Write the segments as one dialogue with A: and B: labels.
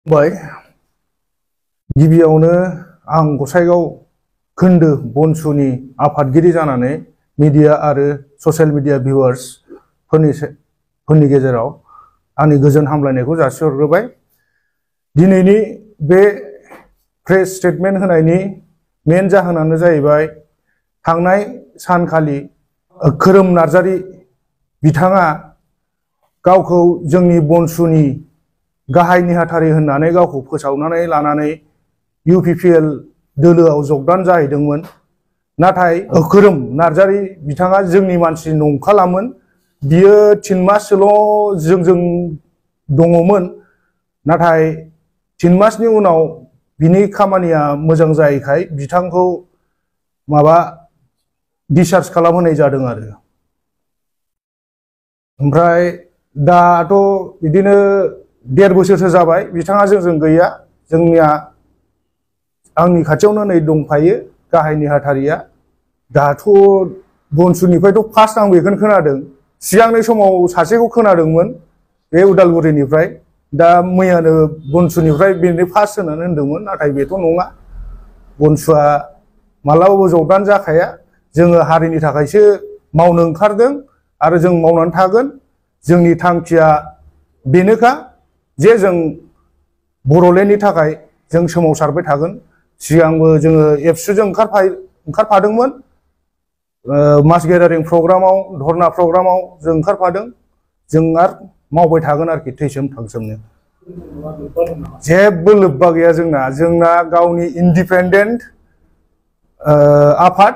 A: बाय गिबियावनो आं गसाइगाव खोन्दो बनसुनि आफादगिरि जानानै मीडिया आरो ससियेल मीडिया भिउआर्स फोरनि गेजेराव आंनि गोजोन हामलायनायखौ जासिहरग्रोबाय। दिनैनि बे प्रेस स्टेटमेन्ट होनायनि मेन जाहोनानो जाहैबाय थांनाय सानखालि खोरोम नार्जारी बिथाङा गावखौ जोंनि बनसुनि गाहाय नेहाथारि होननानै गावखौ फोसावनानै लानानै UPPL दोलोआव जगदान जाहैदोंमोन। नाथाय खोरोम नार्जारी बिथाङा जोंनि मानसि नंखालामोन। बियो 3 माससोल' जोंजों दङमोन। नाथाय 3 मासनि उनाव बिनि खामानिया मोजां जायैखाय बिथांखौ डिसचार्ज खालामहोनाय जादों आरो। ओमफ्राय दाथ' बिदिनो 1.5 बोसोरसो जाबाय बिथाङा जोंजों गैया। जोंनिया आंनि खाथियावनो नै दंफायो गाहाय नेहाथारिया। दाथ' बनसुनिफ्रायथ' फार्स्ट आं बेखौनो खोनादों। सिगांनि समाव सासेखौ खोनादोंमोन बे उदालगुरिनिफ्राय। दा मैयानो बनसुनिफ्राय बेनो फार्स्ट होननानै होनदोंमोन। नाथाय बेथ' नङा। बनसुआ मालाबाबो जगदान जाखाया। जोङो हारिनि थाखायसो मावनो ओंखारदों आरो जों मावनानै थागोन। जोंनि थांखिया बेनोखा जे जों बर'लेण्डनि थाखाय जों सोमावसारबाय थागोन। सिगांबो जोङो एबसुजों ओंखारफादोंमोन। मास गेदारिं प्रग्रामाव धर्ना प्रग्रामाव जों ओंखारफादों। जों आरो मावबाय थागोन आरोखि थैसोम थांसोमनो। जेबो लोब्बा गैया जोंना गावनि इन्डिपेन्डेन्ट आफाद।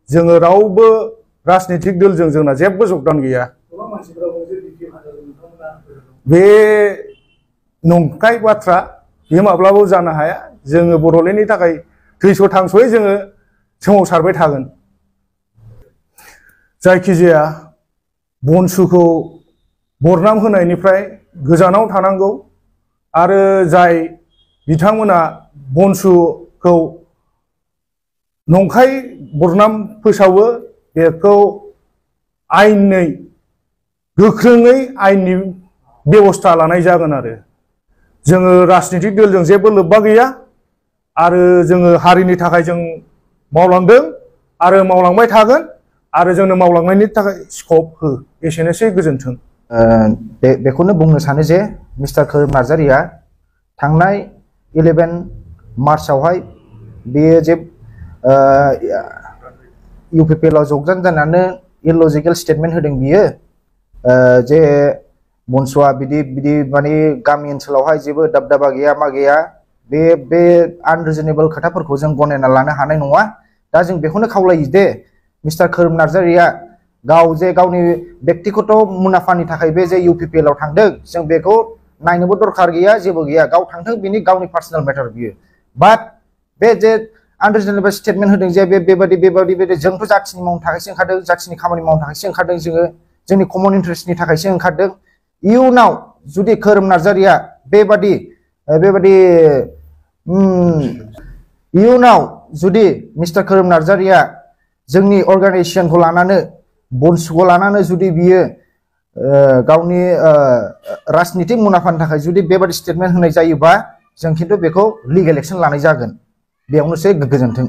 A: जोङो रावबो राजनितिक दलजों जोंना जेबो जगदान गैया। बे नंखाय बाथ्रा। बे माब्लाबाबो जानो हाया। जोङो बर'लेण्डनि थाखाय थैस' थांस'यै जोङो सोमावसारबाय थागोन। जायखिजाया बनसुखौ बरनाम होनायनिफ्राय गोजानाव थानांगौ। आरो जाय बिथांमोना बनसुखौ नंखाय बरनाम फोसावो बेखौ आयेनै गोख्रोङै आयेननि बेबस्था लानाय जागोन आरो। जोङो राजनितिक दलजों जेबो लोब्बा गैया। आरो जोङो हारिनि थाखाय जों मावलांदों आरो मावलांबाय थागोन। आरो जोंनो मावलांनायनि थाखाय स्कप हो। एसेनोसै, गोजोन्थों।
B: बेखौनो बुंनो सानो जे मिस्टार खोरोम नार्जारीया थांनाय 11 मार्चआवहाय बेयो जे UPPL आव जगदान जानानै इलजिकेल स्टेटमेन्ट होदों। बियो जे बनसुआ बिदि माने गामि ओनसोलावहाय जेबो दाबदाबा गैया मा गैया। बे आनरिजनेबल खोथाफोरखौ जों गनायना लानो हानाय नङा। दा जों बेखौनो खावलायो दे मिस्टार खोरोम नार्जारीया गाव जे गावनि बेक्तिगत मुलाम्फानि थाखाय बे जे UPPL आव थांदों जों बेखौ नायनोबो दरखार गैया, जेबो गैया। गाव थांथों, बिनि गावनि पार्सनेल मेटार बियो। बाट बे जे आनरिजनेबल स्टेटमेन्ट होदों जे बेबायदि जोंथ' जाथिनि मावनो थाखायसो ओंखारदों, जाथिनि खामानि मावनो थाखायसो ओंखारदों। जोङो जोंनि कमन इन्टारेस्टनि थाखायसो ओंखारदों। इयुनाव जुदि खोरोम नार्जारीया इयुनाव जुदि मिस्टार खोरोम नार्जारीया जोंनि अर्गानाइजेसनखौ लानानै बनसुखौ लानानै जुदि बियो गावनि राजनितिक मुलाम्फानि थाखाय जुदि बेबादि स्टेटमेन्ट होनाय जायोबा जों खिन्थु बेखौ लिगेल एक्सन लानाय जागोन। बेयावनोसै, गोजोन्थों।